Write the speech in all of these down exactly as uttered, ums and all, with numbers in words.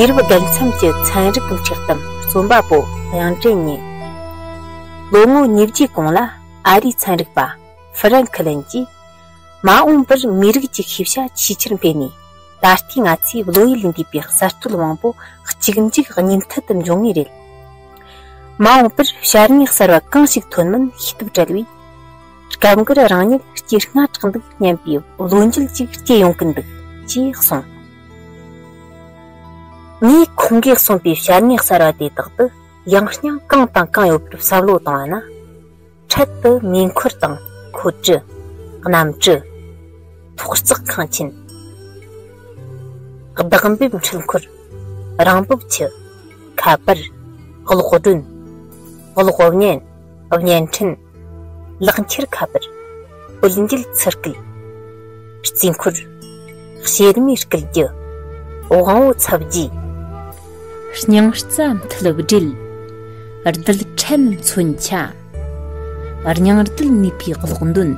དུས་རབས་བརྒྱད་མཚམས་ཀྱི་ཚན་རིག་གི་མཁྲེགས་གཏམ། རྩོམ་པ་པོ་དབྱངས་ཅན་ཉིད། ལོ་ངོ་ཉིས་བརྒྱའི་གོང་ལ་ཨ་རིའི་ཚན་རིག་པ་ཧྥི་རན་ཁི་ལིན་གྱིས། མ་འོངས་པར་མིའི་རིགས་ཀྱི་ཤེས་བྱ་ཆེས་ཆེར་འཕེལ་ནས། ད་ལྟའི་ང་ཚོའི་བློ་ཡུལ་ལས་འདས་པའི་གསར་གཏོད་དབང་པོ་གཅིག་མཇུག་གཉིས་མཐུད་དུ་འབྱུང་ངེས་རེད། མ་འོངས་པར་བྱ་དངོས་གསར་བ་གང་ཞིག་ཐོན་མིན་ཤེས་རྟོགས་བྲལ་བས། སྐབས་འགར་རང་ཉིད་སྐྱེ་སྔ་དྲགས་འདུག་སྙམ་པའི་བློ་འགྱོད་ཅིག་སྐྱེ་ཡོང་གིན་འདུག་ཅེས་གསུངས། ངས་ཁོང་གིས་གསུངས་པའི་བྱ་དངོས་གསར་བ་དེ་དག་ཏུ་ཡང་སྙིང་གང་དང་གང་ཡོད་པར་བསམ་བློ་བཏང་བ་ན། འཕྲལ་དུ་མེ་འཁོར་དང་མཁོ་གྲུ། གནམ་གྲུ། ཐོག་བརྩེགས་ཁང་ཆེན། བདག་འབེབས་འཕྲུལ་འཁོར། རང་འབབ་ཆུ། ཁ་པར། གློག་སྒྲོན། གློག་བརྙན། བརྙན་འཕྲིན། ལག་འཁྱེར་ཁ་པར། དཔེ་འབྲེལ་ཚུར་སྐུལ། རྩིས་འཁོར། གཤེར་མའི་སྐུལ་རྒྱུ། དབང་བོ་ཚབ་རྒྱས། སྙིང་རྩ་མཐུད་སྦྲེལ། རྡུལ་ཕྲན་མཚོན་ཆ། སྙིང་རྡུལ་ནུས་པའི་གློག་འདོན།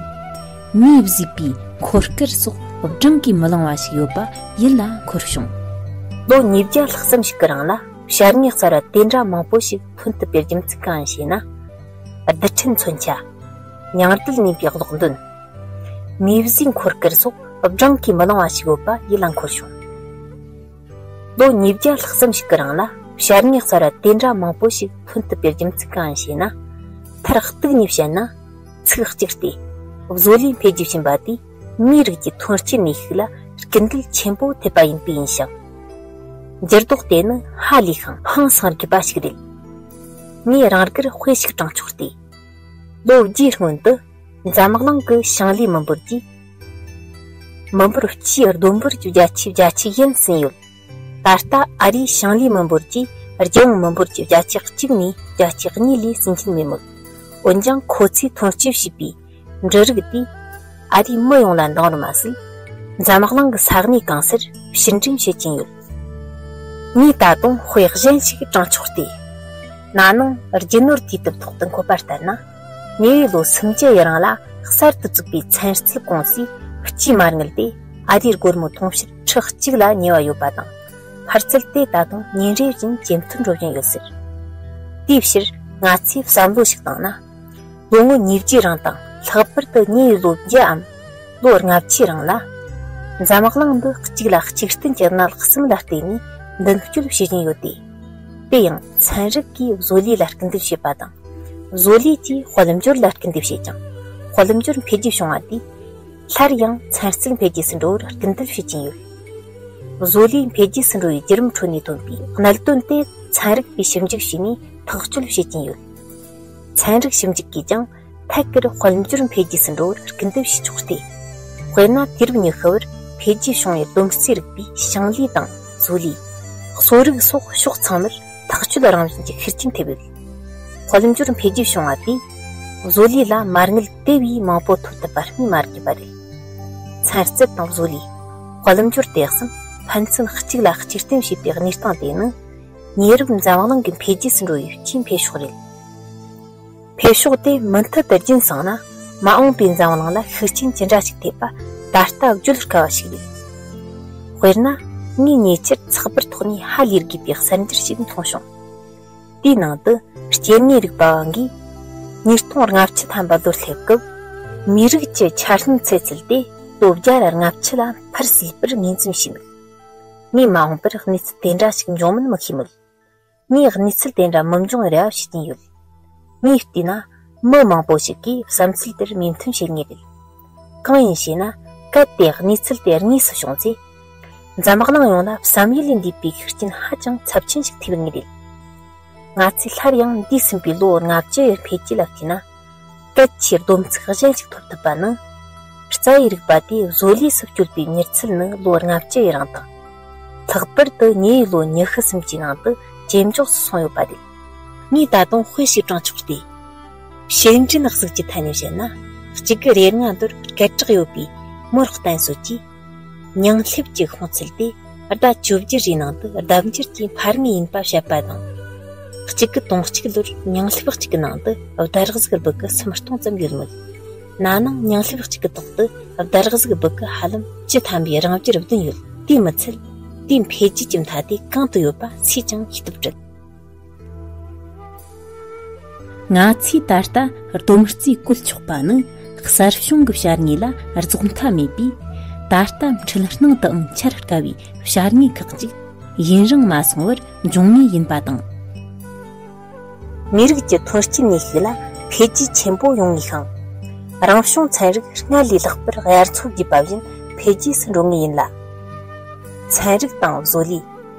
མིས་བཟོས་པའི་འཁོར་སྐར་སོགས་བགྲང་གིས་མི་ལང་བ་ཞིག་ཡོད་པ་ཡིད་ལ་འཁོར་བྱུང་། ལོ་ཉིས་བརྒྱ་ལྷག་ཙམ་ཞིག་གི་རིང་ལ་བྱ་དངོས་གསར་བ་དེ་འདྲ་མང་པོ་ཞིག་ཐོན་ཐུབ་པའི་རྒྱུ་མཚན་གང་ཡིན་ཞེ་ན། རྡུལ་ཕྲན་མཚོན་ཆ། མྱང་རྡུལ་ནུས་པའི་གློག་འདོན། མིས་བཟོས་འཁོར་སྐར་སོགས་བགྲང་གིས་མི་ལང་བ་ཞིག་ཡོད་པ་ཡིད་ལ་འཁོར་བྱུང་། ལོ་ཉིས་བརྒྱ་ལྷག་ཙམ་ཞིག་གི་རིང་ལ་བྱ་དངོས་གསར་བ་དེ་འདྲ་མང་པོ་ཞིག་ཐོན་ཐུབ་པའི་རྒྱུ་མཚན་གང་ཡིན་ཞེ་ན། མཐར་གཏུགས་ནས་བཤད་ན། ཚིག་གཅིག་སྟེ། བཟོ་ལས་འཕེལ་རྒྱས་ཕྱིན་པ་དེས་མིའི་རིགས་ཀྱི་ཐོན་སྐྱེད་ནུས་ཤུགས་ལ་སྐུལ་འདེད་ཆེན་པོ་ཐེབས་པ་ཡིན་པས་ཡིན་ཞིང་། འགྱུར་ལྡོག་དེ་ནི་ཧ་ལས་ཤིང་ཧང་སང་དགོས་པ་ཞིག་རེད། ངས་རང་དགར་དཔེ་ཞིག་དྲངས་ཆོག་སྟེ། ལོ་བརྒྱའི་སྔོན་དུ་འཛམ་གླིང་གི་ཞིང་ལས་མི་འབོར་གྱིས། མི་འབོར་སྤྱིའི་བསྡོམས་འབོར་གྱི་བརྒྱ་ཆའི་བརྒྱད་ཅུ་ཡན་ཟིན་ཡོད། ད་ལྟ་ཨ་རིའི་ཞིང་ལས་མི་འབོར་གྱིས་རྒྱལ་ཡོངས་མི་འབོར་གྱི་བརྒྱ་ཆ་གཅིག་ནས་བརྒྱ་ཆ་གཉིས་ལས་ཟིན་གྱིན་མེད་མོད། འོན་ཀྱང་ཁོ་ཚོས་ཐོན་སྐྱེད་བྱས་པའི་འབྲུ་རིགས་དེས་ཨ་རིའི་མི་ཡོངས་ལ་འདང་བར་མ་ཟད། འཛམ་གླིང་གི་ས་གནས་གང་སར་ཕྱིར་འགྲེམས་བྱེད་ཀྱིན་ཡོད། ངས་ད་དུང་དཔེ་གཞན་ཞིག་དྲངས་ཆོག་སྟེ། ན་ནིང་རྒྱུ་ནོར་དུས་དེབ་ཐོག་ཏུ་འཁོད་པ་ལྟར་ན། ཉེ་བའི་ལོ་སུམ་ཅུ་ཡི་རིང་ལ་གསར་དུ་བཙུགས་པའི་ཚན་རྩལ་ཀུང་སིས་སྤྱིའི་མ་དངུལ་དེ་ཨ་རིའི་སྒོར་མོ་དུང་ཕྱུར་ཁྲི་གཅིག་ལ་ཉེ་བ་ཡོད་པ་དང་། འཕར་ཚད་དེ་ད་དུང་ཉིན་རེ་བཞིན་ཇེ་མཐོར་འགྲོ་བཞིན་ཡོད་ཟེར། དེའི་ཕྱིར་ང་ཚོས་བསམ་བློ་ཞིག་བཏང་ན། ལོ་ངོ་ཉིས་བརྒྱའི་རིང་དང་ལྷག་པར་དུ་ཉེ་བའི་ལོ་བརྒྱའམ་ལོ་ལྔ་བཅུའི་རིང་ལ། འཛམ་གླིང་འདི་གཅིག་ལ་གཅིག་བརྟེན་གྱི་གནད་གསུམ་ལ་བརྟེན་ནས་མདུན་སྐྱོད་བྱེད་བཞིན་ཡོད་དེ། དེ་ཡང་ཚན་རིག་གིས་བཟོ་ལས་ལ་སྐུལ་འདེད་བྱེད་པ་དང་། བཟོ་ལས་ཀྱིས་དཔལ་འབྱོར་ལ་སྐུལ་འདེད་བྱེད་ཅིང་། དཔལ་འབྱོར་འཕེལ་རྒྱས་བྱུང་བ་དེས་སླར་ཡང་ཚན་རྩལ་འཕེལ་རྒྱས་སུ་འགྲོ་བར་སྐུལ་འདེད་བྱེད་ཀྱིན་ཡོད། བཟོ་ལས་འཕེལ་རྒྱས་སུ་འགྲོ་བའི་བརྒྱུད་རིམ་ཁྲོད་ནས་ཐོན་པའི་གནད་དོན་དེ་ཚན་རིག་པས་ཞིབ་འཇུག་བྱས་ནས་ཐག་གཅོད་བྱེད་ཀྱིན་ཡོད། ཚན་རིག་ཞིབ་འཇུག་གིས་ཀྱང་ཐད་ཀར་དཔལ་འབྱོར་འཕེལ་རྒྱས་སུ་འགྲོ་བར་སྐུལ་འདེད་བྱེད་ཆོག་སྟེ། དཔེར་ན་དུས་རབས་ཉི་ཤུ་བར་འཕེལ་རྒྱས་བྱུང་བའི་སྡོམ་རྩིས་རིག་པའི་ཞིང་ལས་དང་བཟོ་ལས། གསོ་རིག་སོགས་ཕྱོགས་ཚང་མར་ཐག་གཅོད་རང་བཞིན་གྱི་ཤུགས་རྐྱེན་ཐེབས་ཡོད། དཔལ་འབྱོར་འཕེལ་རྒྱས་བྱུང་བ་དེས་བཟོ་ལས་ལ་མ་དངུལ་དེ་བས་མང་པོ་ཐོབ་ཐུབ་པར་སྨོས་མ་དགོས་པ་རེད། ཚན་རྩལ་དང་བཟོ་ལས། དཔལ་འབྱོར་དེ་གསུམ་ཕན་ཚུན་གཅིག་ལ་གཅིག་བརྟེན་བྱེད་པའི་གནས་སྟངས་དེ་ནི། ཉེ་རབས་འཛམ་གླིང་གི་འཕེལ་རྒྱས་སུ་འགྲོ་བའི་སྤྱིའི་འཕེལ་ཕྱོགས་རེད། འཕེལ་ཕྱོགས་དེ་མུ་མཐུད་དུ་རྒྱུན་བསྲིངས་ན། མ་འོངས་པའི་འཛམ་གླིང་ལ་ཤུགས་རྐྱེན་ཅི་འདྲ་ཞིག་ཐེབས་པ་ད་ལྟ་བརྗོད་དཀའ་བ་ཞིག་རེད། དཔེར་ན། ངས་ཉེ་ཆར་ཚགས་པར་ཐོག་ནས་ཧ་ལས་དགོས་པའི་གསར་འགྱུར་ཞིག་མཐོང་བྱུང་། དེའི་ནང་དུ་སྐྱེ་དངོས་རིག་པ་བ་འགས། ཉིས་སྟོང་ལྔ་བཅུ་ཐམ་པ་ལོར་སླེབས་སྐབས། མིའི་རིགས་ཀྱི་ཆ་སྙོམས་ཚེ་ཚད་དེ་ལོ་བརྒྱ་ར་ལྔ་བཅུ་ལ་འཕར་སྲིད་པར་ངོས་འཛིན་བྱས་འདུག་ངས་མ་འོངས་པར་གནས་ཚུལ་དེ་འདྲ་ཞིག་འབྱུང་མིན་མི་ཤེས་མོད། ངས་གནས་ཚུལ་དེ་འདྲ་མི་འབྱུང་བའི་རེ་བ་བྱེད་ཀྱིན་ཡོད། ངས་བལྟས་ན། མི་མང་པོ་ཞིག་གིས་བསམ་ཚུལ་དེར་མོས་མཐུན་བྱེད་ངེས་རེད། གང་ཡིན་ཞེ་ན། གལ་ཏེ་གནས་ཚུལ་དེ་དངོས་སུ་བྱུང་ཚེ། འཛམ་གླིང་ཡོངས་ལ་བསམ་ཡུལ་ལས་འདས་པའི་ཤུགས་རྐྱེན་ཧ་ཅང་ཚབས་ཆེན་ཞིག་ཐེབས་ངེས་རེད། ང་ཚོས་སླར་ཡང་འདས་ཟིན་པའི་ལོ་ལྔ་བཅུ་ཡི་འཕེལ་རྒྱས་ལ་བལྟས་ན། གལ་ཆེའི་སྡོམ་ཚིག་གཞན་ཞིག་ཐོབ་ཐུབ་པ་ནི། རྩ་བའི་རིག་པ་དེས་བཟོ་ལས་སུ་བསྐྱོད་པའི་མྱུར་ཚད་ནི་ལོ་ལྔ་བཅུ་ཡི་རིང་དང་། ལྷག་པར་དུ་ཉེ་བའི་ལོ་ཉི་ཤུ་ཙམ་གྱི་ནང་དུ་ཇེ་མགྱོགས་སུ་སོང་ཡོད་པ་རེད། ངས་ད་དུང་དཔེ་ཞིག་དྲངས་ཆོག་སྟེ། ཕྱི་འབྲེལ་གཟུགས་ཀྱི་ཐད་ནས་བཤད་ན། གཅིག་གི་རེ་ལྔ་མདོར་སྐད་གྲགས་ཡོད་པའི་མོར་གཏན་སྲོལ་གྱིས། ཉིང་ལྷེབ་ཀྱི་ཤོང་ཚད་དེ་ཟླ་བཅོ་བརྒྱད་རེའི་ནང་དུ་ལྡབ་འགྱུར་གྱིས་འཕར་ངེས་ཡིན་པ་བཤད་པ་དང་། གཅིག་གི་དོན་གཅིག་ལོར་ཉིང་ལྷེབ་གཅིག་གི་ནང་དུ་བདག་གཟུགས་སྦུ་གུ་སུམ་སྟོང་ཙམ་ཡོད་མོད། ན་ནིང་ཉིང་ལྷེབ་གཅིག་གི་ཐོག་ཏུ་བདག་གཟུགས་སྦུ་གུ་ཧ་ལམ་བཅུ་ཐམ་པའི་རང་འབྱོར་བདུན་ཡོད། དེས་མི་ཚད། དེའི་འཕེལ་རྒྱས་ཀྱི་མཐའ་དེ་གང་དུ་ཡོད་པ་སུས་ཀྱང་ཤེས་ཐུབ་བྲལ། ང་ཚོས་ད་ལྟ་སྡོམ་རྩིས་བཀོལ་ཆོག་པ་ནི་གསར་བྱུང་གི་བྱ་དངོས་ལ་རྫོགས་མཐའ་མེད་པས། ད་ལྟ་འཕྲུལ་སྣང་དུའང་འཆར་དཀའ་བའི་བྱ་དངོས་ཁག་ཅིག་ཡུན་རིང་མ་སོང་བར་འབྱུང་ངེས་ཡིན་པ་དང་། མི་རིགས་ཀྱི་ཐོན་སྐྱེད་ནུས་ཤུགས་ལ་འཕེལ་རྒྱས་ཆེན་པོ་ཡོང་ངེས་ཤིང་། རང་བྱུང་ཚན་རིག་སྔར་ལས་ལྷག་པར་དབྱར་མཚོ་རྒྱས་པ་བཞིན་འཕེལ་རྒྱས་སུ་འགྲོ་ངེས་ཡིན་ལ། ཚན་རིག་དང་བཟོ་ལས།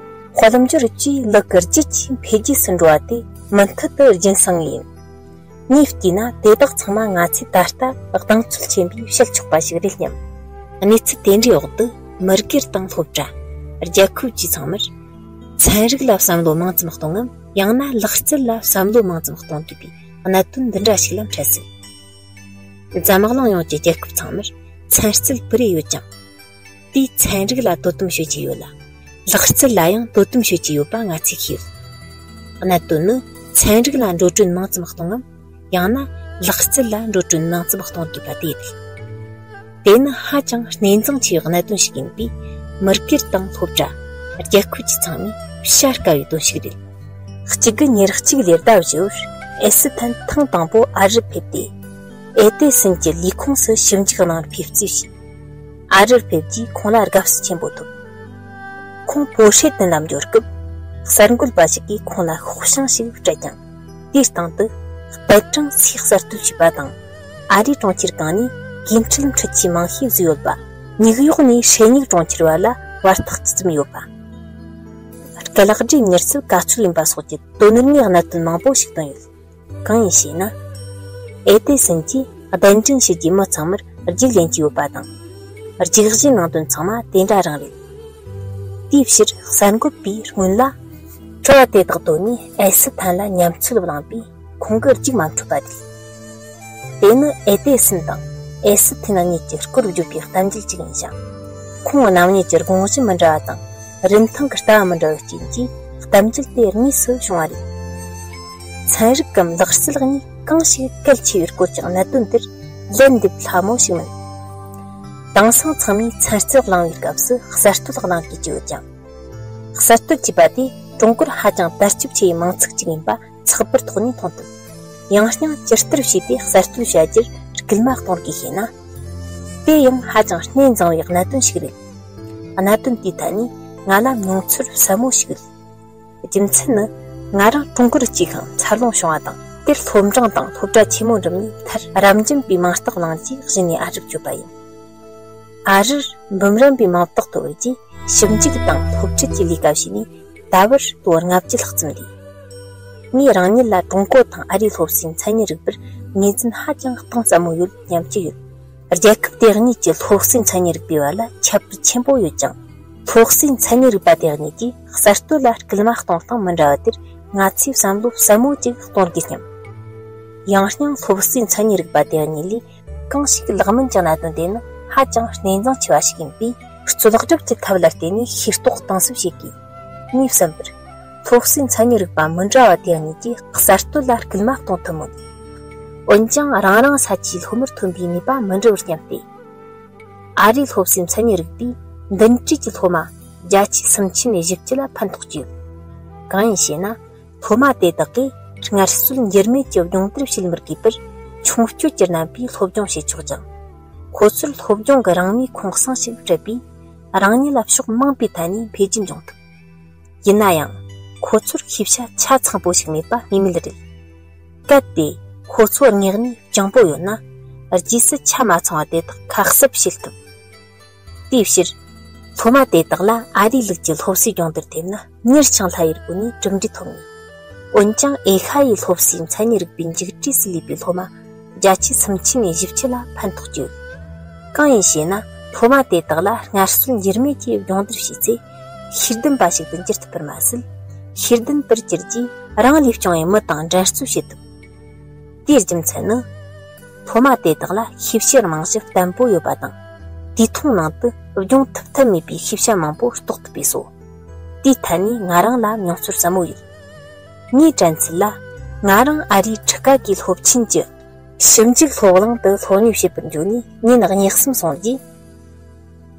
དཔལ་འབྱོར་བཅས་ལུགས་ཀྱི་རྒྱུད་ཀྱི་འཕེལ་རྒྱས་སུ་འགྲོ་བ་དེ་མུ་མཐུད་དུ་རྒྱུན་བསྲིང་ངེས་ཡིན། ངས་བལྟས་ན་དེ་དག་ཚང་མ་ང་ཚོས་ད་ལྟ་གདེང་ཚོད་ཆེན་པོས་བཤད་ཆོག་པ་ཞིག་རེད་སྙམ། གནས་ཚུལ་དེ་འདྲའི་འོག་ཏུ་མི་སྒེར་དང་སློབ་གྲྭ། རྒྱལ་ཁབ་བཅས་ཚང་མར་ཚན་རིག་ལ་བསམ་བློ་མང་ཙམ་གཏོང་ངམ། ཡང་ན་ལག་རྩལ་ལ་བསམ་བློ་མང་ཙམ་གཏོང་དགོས་པའི་གནད་དོན་འདི་འདྲ་ཞིག་ལ་འཕྲད་སྲིད། འཛམ་གླིང་ཡོངས་ཀྱི་རྒྱལ་ཁབ་ཚང་མར་ཚན་རྩལ་སྤུ་རེ་ཡོད་ཀྱང་། དེས་ཚན་རིག་ལ་དོ་དམ་བྱེད་ཀྱི་ཡོད་ལ། ལག་རྩལ་ལ་ཡང་དོ་དམ་བྱེད་ཀྱི་ཡོད་པ་ང་ཚོས་ཤེས་ཡོད། གནད་དོན་ནི་ཚན་རིག་ལ་འགྲོ་གྲོན་མང་ཙམ་གཏོང་ངམ། ཡང་ན་ལག་རྩལ་ལ་འགྲོ་གྲོན་མང་ཙམ་གཏོང་དགོས་པ་དེ་རེད། དེ་ནི་ཧ་ཅང་གནས་འཛིང་ཆེ་བའི་གནད་དོན་ཞིག་ཡིན་པས། མི་སྒེར་དང་སློབ་གྲྭ། རྒྱལ་ཁབ་ཀྱི་ཚང་མས་བཤད་དཀའ་བའི་དོན་ཞིག་རེད། གཅིག་གི་ཉེར་གཅིག་ལས་ཟླ་བཞི་པར་ཨེ་སི་ཐན་ཐེངས་དང་པོ་ཨ་རིར་ཕེབས་ཏེ། ཨེ་ཏེ་སིན་གྱི་ལས་ཁུངས་སུ་ཞིབ་འཇུག་གནང་བར་ཕེབས་རྩིས་བྱས། ཨ་རིར་ཕེབས་རྗེས་ཁོང་ལ་དགའ་བསུ་ཆེན་པོ་ཐོབ། ཁོང་པོ་ཧྲེ་ཏན་ལ་འབྱོར་སྐབས། གསར་འགོད་པ་ཞིག་གིས་ཁོང་ལ་ཤོག་བྱང་ཞིག་སྤྲད་ཀྱང་། དེའི་སྟེང་དུ་པད་ཀྲང་སུས་གསར་གཏོད་བྱས་པ་དང་། ཨ་རིའི་གྲོང་ཁྱེར་གང་ནས་འགན་འཁྲི་འཁྲི་ཆོག་མང་ཤོས་བཟོས་ཡོད་པ། ཉིག་ཡོག་ནས་ཧྲེ་ཉིག་གྲོང་ཁྱེར་བར་ལ་བར་ཐག་ཇི་ཙམ་ཡོད་པ། སྐུ་ལག་འབྲས་མྱུར་ཚད་ག་ཚོད་ཡིན་པ་སོགས་ཀྱི་དོན་དངོས་གནད་དོན་མང་པོ་ཞིག་བཏོན་ཡོད། གང་ཡིན་ཞེ་ན། ཨེ་ཏེ་སིན་གྱིས་གདན་འདྲེན་བྱས་རྗེས་མི་ཚང་མར་རྒྱུགས་ལེན་གྱི་ཡོད་པ་དང་། རྒྱུགས་གཞིའི་ནང་དོན་ཚང་མ་དེ་འདྲ་རང་རེད། དེའི་ཕྱིར་གསར་འགོད་པས་སྔོན་ལ། དྲི་བ་དེ་དག་བཏོན་ནས་ཨེ་སི་ཐན་ལ་ཉམས་ཚོད་བླངས་པས་ཁོང་གི་རྒྱུགས་མ་འཕྲོད་པ་རེད། དེ་ནི་ཨེ་ཏེ་སིན་དང་ཨེ་སི་ཐན་གཉིས་ཀྱི་སྐོར་བརྗོད་པའི་གཏམ་རྒྱུད་ཅིག་ཡིན་ཞིང་། ཁོང་རྣམ་གཉིས་ཀྱི་དགོངས་གཞི་མི་འདྲ་བ་དང་། རིན་ཐང་གི་ལྟ་བ་མི་འདྲ་བའི་རྐྱེན་གྱིས་གཏམ་རྒྱུད་དེ་དངོས་སུ་བྱུང་བ་རེད། ཚན་རིག་གམ་ལག་རྩལ་གཉིས་གང་ཞིག་གལ་ཆེ་བའི་སྐོར་གྱི་གནད་དོན་དེར་ལན་འདེབས་སླ་མོ་ཞིག་མིན། དེང་སང་ཚང་མས་ཚན་རྩལ་བླང་བའི་སྐབས་སུ་གསར་གཏོད་གླེང་དགོས་ཀྱི་ཡོད་ཀྱང་། གསར་གཏོད་ཅེས་པ་དེ་ཀྲུང་གོར་ཧ་ཅང་དར་ཁྱབ་ཆེ་བའི་མིང་ཚིག་ཅིག་ཡིན་པ་ཚགས་པར་ཐོག་ནས་མཐོང་ཐུབ། ཡང་སྙིང་ཇི་ལྟར་བྱས་ཏེ་གསར་གཏོད་བྱ་རྒྱུར་སྐུལ་མ་གཏོང་དགོས་ཞེ་ན། དེ་ཡང་ཧ་ཅང་གནད་འཛིང་བའི་གནད་དོན་ཞིག་རེད། གནད་དོན་དེའི་ཐད་ནས་ང་ལ་མྱོང་ཚོར་ཟབ་མོ་ཞིག་ཡོད། རྒྱུ་མཚན་ནི། ང་རང་ཀྲུང་གོར་སྐྱེས་ཤིང་འཚར་ལོངས་བྱུང་བ་དང་། དེར་སློབ་འབྲིང་དང་སློབ་གྲྭ་ཆེན་མོ་འགྲིམས་ནས་མཐར་རབ་འབྱམས་པའི་མིང་རྟགས་བླངས་རྗེས་གཞི་ནས་ཨ་རིར་བསྐྱོད་པ་ཡིན། ཨ་རིར་འབུམ་རམས་པའི་མིང་རྟགས་ཐོབ་རྗེས་ཞིབ་འཇུག་དང་སློབ་ཁྲིད་ཀྱི་ལས་ཀ་བྱས་ནས་ད་བར་ལོ་ལྔ་བཅུ་ལྷག་ཙམ་འདས། ངས་རང་ཉིད་ལ་ཀྲུང་གོ་དང་ཨ་རིའི་སློབ་གསོའི་མཚན་ཉིད་རིག་པར་ངོས་འཛིན་ཧ་ཅང་གཏིང་ཟབ་མོ་ཡོད་སྙམ་གྱི་ཡོད། རྒྱལ་ཁབ་དེ་གཉིས་ཀྱི་སློབ་གསོའི་མཚན་ཉིད་རིག་པའི་བར་ལ་ཁྱད་པར་ཆེན་པོ་ཡོད་ཅིང་། སློབ་གསོའི་མཚན་ཉིད་རིག་པ་དེ་གཉིས་ཀྱིས་གསར་གཏོད་ལ་སྐུལ་མ་གཏོང་སྟངས་མི་འདྲ་བ་དེར་ང་ཚོས་བསམ་བློ་ཟབ་མོ་ཅིག་གཏོང་དགོས་སྙམ། ཡང་སྙིང་སློབ་གསོའི་མཚན་ཉིད་རིག་པ་དེ་གཉིས་ལས་གང་ཞིག་ལེགས་སྨོན་གྱི་གནད་དོན་དེ་ནི་ཧ་ཅང་གནད་འཛིང་ཆེ་བ་ཞིག་ཡིན་པས། རྩོད་སྒྲུབ་ཀྱི་ཐབས་ལ་བརྟེན་ནས་ཤེས་རྟོགས་གཏིང་ཟབ་བྱེད་དགོས། ངས་བསམ་པར། སློབ་གསོའི་མཚན་ཉིད་རིག་པ་མི་འདྲ་བ་དེ་གཉིས་ཀྱིས་གསར་གཏོད་ལ་སྐུལ་མ་གཏོང་ཐུབ་མོད། འོན་ཀྱང་རང་རང་ས་ཆའི་སློབ་མར་ཐོན་པའི་ནུས་པ་མི་འདྲ་བར་སྙམ་སྟེ། ཨ་རིའི་སློབ་གསོའི་མཚན་ཉིད་རིག་པས་འདི་འདྲའི་གི་སློབ་མ་བརྒྱ་ཆའི་སུམ་ཅུ་ནས་བཞི་བཅུ་ལ་ཕན་ཐོགས་ཀྱི་ཡོད། གང་ཡིན་ཞེ་ན། སློབ་མ་དེ་དག་གིས་སྔར་སྲོལ་འགྱུར་མེད་ཀྱི་སྦྱོང་བརྡར་བྱེད་མི་དགོས་པར་མཆོང་སྐྱོད་ཀྱི་རྣམ་པའི་སློབ་སྦྱོང་བྱེད་ཆོག་ཅིང་། ཁོ་ཚོར་སློབ་སྦྱོང་གི་རང་མོས་ཁོང་གསེང་ཞིག་སྤྲད་པས། རང་ཉིད་ལ་ཕྱོགས་མང་པོའི་ཐད་ནས་འཕེལ་རྒྱས་འབྱུང་ཐུབ། ཡིན་ན་ཡང་། ཁོ་ཚོར་ཤེས་བྱ་ཆ་ཚང་པོ་ཞིག་མེད་པ་སྨོས་མེད་རེད། གལ་ཏེ་ཁོ་ཚོ་དངོས་གནས་སྤྱང་པོ་ཡོད་ན། རྗེས་སུ་ཆ་མ་ཚང་བ་དེ་དག་ཁ་གསབ་བྱེད་ཐུབ། དེའི་ཕྱིར། སློབ་མ་དེ་དག་ལ་ཨ་རིའི་ལུགས་ཀྱི་སློབ་གསོའི་སྦྱོང་བརྡར་ཐེབས་ན་མྱུར་ཞིང་སླ་བའི་སྒོ་ནས་གྲུབ་འབྲས་ཐོབ་ངེས། འོན་ཀྱང་ཨེ་ཤ་ཡའི་སློབ་གསོའི་མཚན་ཉིད་རིག་པའི་མཇུག་འབྲས་སུ་ལུས་པའི་སློབ་མ་བརྒྱ་ཆའི་སུམ་ཅུ་ནས་བཞི་བཅུ་ལ་ཕན་ཐོགས་ཀྱི་ཡོད། གང་ཡིན་ཞེ་ན། སློབ་མ་དེ་དག་ལ་སྔར་སྲོལ་འགྱུར་མེད་ཀྱི་སྦྱོང་བརྡར་བྱས་ཚེ། ཤེས་ལྡན་པ་ཞིག་ཏུ་འགྱུར་ཐུབ་པར་མ་ཟད། ཤེས་ལྡན་པར་གྱུར་རྗེས་རང་ལས་སྐྱོ་བའི་མི་དང་འགྲན་རྩོད་བྱེད་ཐུབ། དེའི་རྒྱུ་མཚན་ནི། སློབ་མ་དེ་དག་ལ་ཤེས་བྱའི་རྨང་གཞི་བརྟན་པོ་ཡོད་པ་དང་། དུས་ཐུང་ནང་དུ་སྦྱོང་ཐུབ་ཐབས་མེད་པའི་ཤེས་བྱ་མང་པོ་རྟོགས་ཐུབ་པས་སོ། དེའི་ཐད་ནས་ང་རང་ལ་མྱོང་ཚོར་ཟབ་མོ་ཡོད། ངའི་དྲན་ཚུལ་ལ། ང་རང་ཨ་རིའི་ཁྲི་ཀ་གི་སློབ་ཆེན་གྱི་ཞིབ་འཇུག་སློབ་གླིང་དུ་སློབ་གཉེར་བྱེད་པར་འགྱོ་ནས་ཉིན་གཉིས་གསུམ་སོང་རྗེས།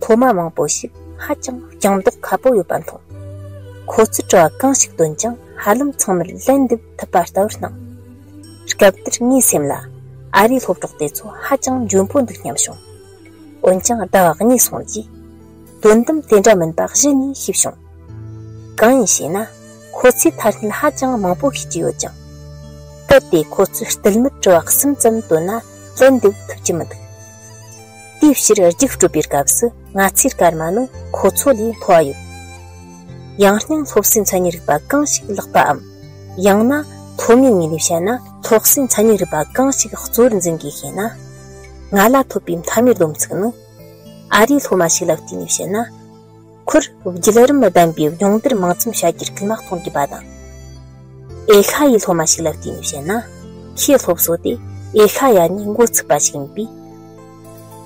སློབ་མ་མང་པོ་ཞིག་ ཧ་ཅང་རྐྱང་མདོག་ཁ་པོ་ཡོད་པ་མཐོང་། ཁོ་ཚོས་དྲི་བ་གང་ཞིག་བཏོན་ཀྱང་ཧ་ལམ་ཚང་མར་ལན་འདེབས་ཐུབ་པ་ལྟ་བུར་སྣང་། སྐབས་དེར་ངའི་སེམས་ལ། ཨ་རིའི་སློབ་གྲོགས་དེ་ཚོ་ཧ་ཅང་འཇོན་པོ་འདུག་སྙམ་བྱུང་། འོན་ཀྱང་ཟླ་བ་གཉིས་སོང་རྗེས། དོན་དམ་དེ་འདྲ་མིན་པ་གཞི་ནས་ཤེས་བྱུང་། གང་ཡིན་ཞེ་ན། ཁོ་ཚོས་ཐ་སྙད་ཧ་ཅང་མང་པོ་ཤེས་ཀྱི་ཡོད་ཅིང་། གལ་ཏེ་ཁོ་ཚོས་སྟབས་མི་དྲི་བ་གསུམ་ཙམ་བཏོན་ན་ལན་འདེབས་ཐུབ་ཀྱི་མི་འདུག་དེའི་ཕྱིར་རྒྱུགས་སྤྲོད་པའི་སྐབས་སུ་ང་ཚོའི་སྐར་མ་ནི་ཁོ་ཚོ་ལས་མཐོ་བ་ཡོད། ཡང་སྙིང་སློབ་གསོའི་མཚན་ཉིད་རིག་པ་གང་ཞིག་ལེགས་པའམ། ཡང་ན་མཐོ་དམན་ངོས་ནས་བཤད་ན་སློབ་གསོའི་མཚན་ཉིད་རིག་པ་གང་ཞིག་གཙོ་བོར་འཛིན་དགོས་ཤེ་ན། ང་ལ་ཐོབ་པའི་མཐའ་མའི་སྡོམ་ཚིག་ནི། ཨ་རིའི་སློབ་མ་ཞིག་ལ་བལྟས་ནས་བཤད་ན། ཁོར་བརྒྱུད་རིམ་ལྡན་པའི་སྦྱོང་བརྡར་མང་ཙམ་བྱ་རྒྱུར་སྐུལ་མ་གཏོང་དགོས་པ་དང་། ཨེ་ཤ་ཡའི་སློབ་མ་ཞིག་ལ་བལྟས་ནས་བཤད་ན། ཁོའི་སློབ་གསོ་དེ་ཨེ་ཤ་ཡ་ནས་འགོ་ཚུགས་པ་ཞིག་ཡིན་པས།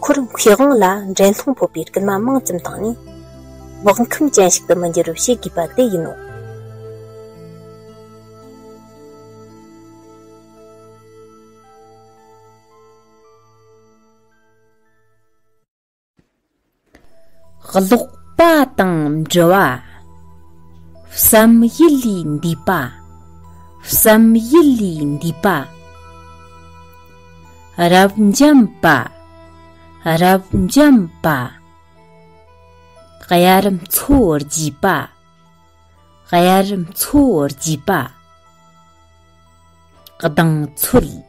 ཁོར་མཁས་དབང་ལ་འགྲན་སློང་ཕོག་པའི་སྐུལ་མ་མང་ཙམ་བཏང་ནས། བག་འཁུམས་ཅན་ཞིག་ཏུ་མི་འགྱུར་བར་བྱེད་དགོས་པ་དེ་ཡིན་ནོ། ཀློག་པ་དང་འབྲི་བ། བསམ་ཡུལ་ལས་འདས་པ། བསམ་ཡུལ་ལས་འདས་པ། རབ་འབྱམས་པ། རབ་འབྱམས་པ། དབྱར་མཚོ་རྒྱས་པ། དབྱར་མཚོ་རྒྱས་པ། གདེང་ཚོད།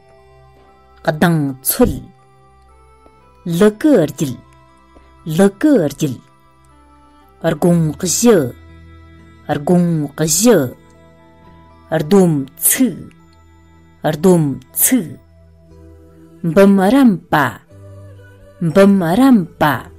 གདེང་ཚོད། ལུ་གུ་རྒྱུད། ལུ་གུ་རྒྱུད། དགོངས་གཞི། དགོངས་གཞི། སྡོམ་ཚིག། སྡོམ་ཚིག། འབུམ་རམས་པ། འབུམ་རམས་པ།